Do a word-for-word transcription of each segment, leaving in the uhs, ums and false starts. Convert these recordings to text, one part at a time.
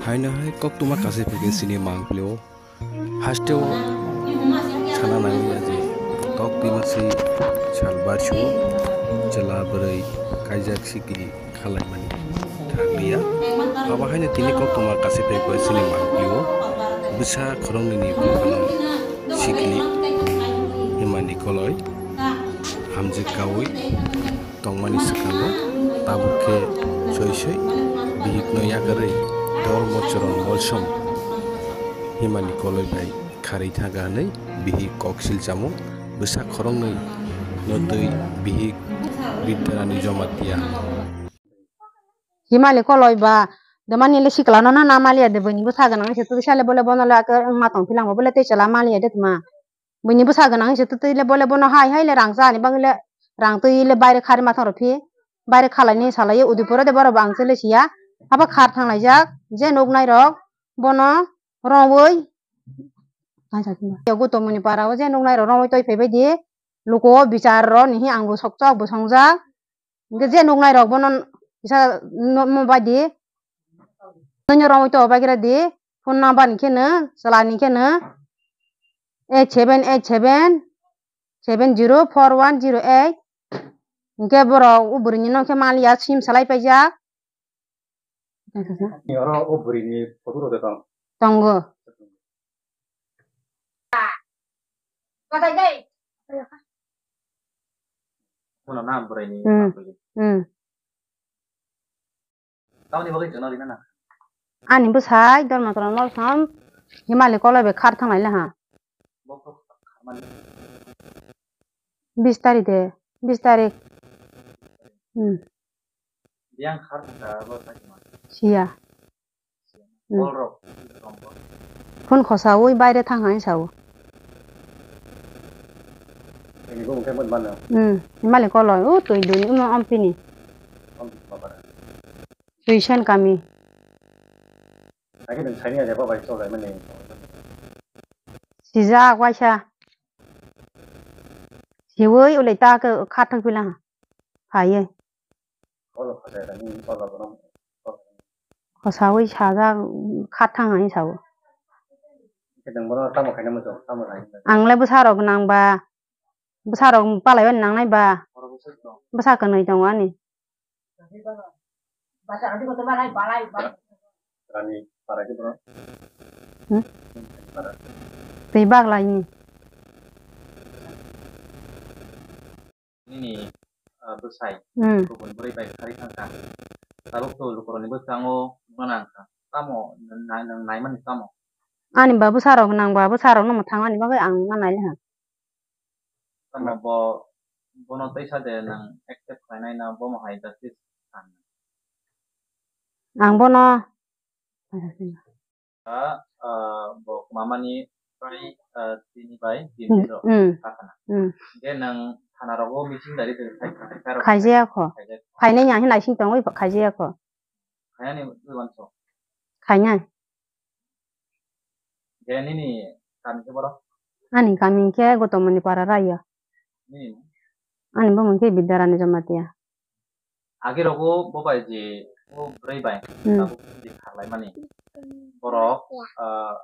Haino hai koktwma kasai phai khe sini mangpili o. Haste o sana nangya je koktwma se sal barsu chwla bwrwi kaijak sikli khalaimani thanglia. Abo haino tini koktwma kasai phai khe sini mangpili o. Bwsa khoroknwi ni buphano sikli himani koloi hamjwk kaui tongmani swkango tabuk khe soi soi bihikno yakarwi Dharmacharan Molsom himani koloi bai kharwi thangkha hwnwi bihik koksil chamung bwsa khoroknwi no twi bihik Bidyarani Jamatia. Himali koloi ba, de mani le sikla no na, na maliya de, bini bwsa gwnang se twi sale bole bono le ake wngma tong philang bo bole tei chwla maliya de tma. Bini bwsa gwnang se twi le bole bono hai hai le rang cha ni bang le rang twi le baire khari ma thang rw phi. Baire khalai ni salai Udaipur de borok bo ang chele siya. Haba khar thang lai jak, je nuk nai rok bono rongwi. Kaisa khe. Gautam ni para o je nuk nai rok rongwi twi phai bai di. Luku o bichar rw ni hi ang bo sok chok bo song jak. Hingke je nuknai rok bono kisa no, mo bai di. Nono romoi to bai kira di. Phone number ni khe no, chwla ni khe no, eight seven eight seven seven zero four one zero eight. Hingke borok o bwrwi ni nokhe maliya sim salai paijak. Ni oro o bwrwi ni photo rwgwi tong. Tongo. Mano na bwrwi ni Hmm. Mangpili. Hmm. Tamoni bagwi chwngno rina na? Ani bwsai Dharmacharan Molsom Himali koloi bai khar thang lai laha. Bo kok kharmani? Bis tarik de, bis tarik. Hmm. Biyang khar thangkha abo sakima. Siya. Hmm. Kolrok. Phone khosaui baire thang hai sao. Ini bo ungkhe mon mano. Hmm. Himali koloi, o twi dun imo ompini. Ompini babara. Tuition kami. Agi nung saini aja babai cholai mani. Sijak waisa. Siwui ulai ta ke khathang pilang. Phaiye. Olo khajai rani, olo bono. Khosaui sajak khathang hai sao. Khe nung bono tamo khaina muchung, tamo khaina. Ang le bwsarok nang ba. Bwsarok palaiwi nangnai ba? Oro bwswk tong? Bwsa kwnwi tongo ani. Rani para khe bono? Hmm? Para. Twi baglaini. Nini, ah, bwsai. Hmm. Kubun bwrwi bai kharwi thangkha. Tabuk to lukurokni bwskango nukna nangkha. Tamo na-, na-, naimani tamo? Ani ba bwsarok nang ba bwsarokno mwthangmani bagwi ang ma nai le ha. Tamo bo, bono teisa de nwng accept khlainai na bomo hai justice san? Ang bono, ah, ah, bo mamani prai, ah, tini bai tini rok hmm, sakana. Hmm. Ge nwng thana rogo meeting dari de khai khai karo. Khaijaya kho. Khaijaya kho. Khainai ya hinai sing tongwi khaijaya kho. Khainani uanso. Khainai. Je nini kami khe borok? Ani kami khe Gotomoni para raya. Nini? Ani bumung khe Bidyarani Jamatia. Agi rogo bo bai je o bwrwi bai hmm, tabuk je kharlaimani. Borok, ah,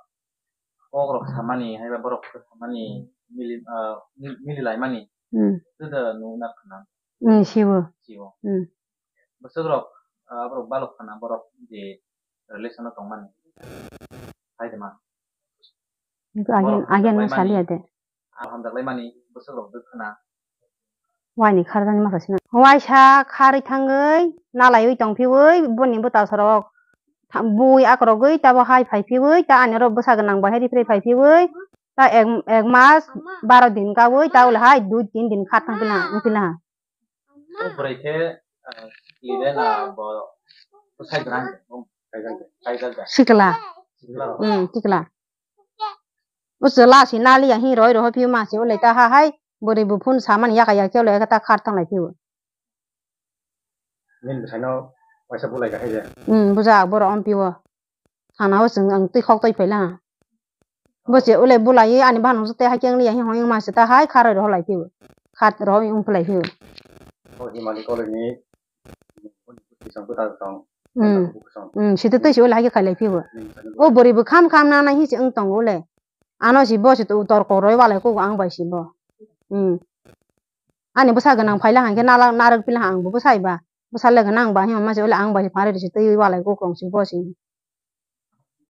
kok rok samani, haiba borok kok samani, mili, ah, mil-, mililaimani. Hmm. Juda nuna khna. Hmm, sibo. Sibo. Hmm. Bwswk rok, ah, borok balok khna borok je relation o tongmani. Hai de ma. Agen, borok agen no hamjaklaimani, saliya de. Ah, hamjaklaimani bwswk rok de khna. Waini kharjani masa sina. Waisa kharwi thangwi nalaiwi tongphiwi boni bwtasarok tha-, bui akrogwi tabo hai phaipiwi ta ani oro bwsa gwnang bai hai rifrwi phaipiwi ta ek, ek mas baro din kawi ta ulo hai dui tin din khat thangpila wngpila ha. O bwrwi khe, ah, sikli de na bo bwsai gwnang de, bo kaijak de, kaijak de. Sikla. Sikla rok. Hmm, sikla. O chwla si naliya hi roi roho phiu ma si ulai ta ha hai bwrwi bu phun samani yaka yaka ulai ta khar thang lai phiu. Nini bwsaino waisa bulai ka hai je. Hmm, bujak borok ompio. Thana o chwng ang twi khok twi phaila. Bo se ulai bulai ani bahan tei hakhe ang liya hi hoi ma se ta hai kharoi roho lai phiu. Khat roho ung phlai phiu. O himani koloni. Isang buta tong. Hmm. Hmm, sitwtwi se ule hai khe khailai phigo. O bwrwi bo kham kham nang nang hi se wng tongo le. Ano se bo se to torko roi walai kugo ang bai se bo. Hmm. Ani bwsa gwnang phaila hang khe nala narwk pila ang bo bwsai ba. Bwsa le gwnang ba hima ma se ule ang bai se pharwi se twi walai kugo se bo se.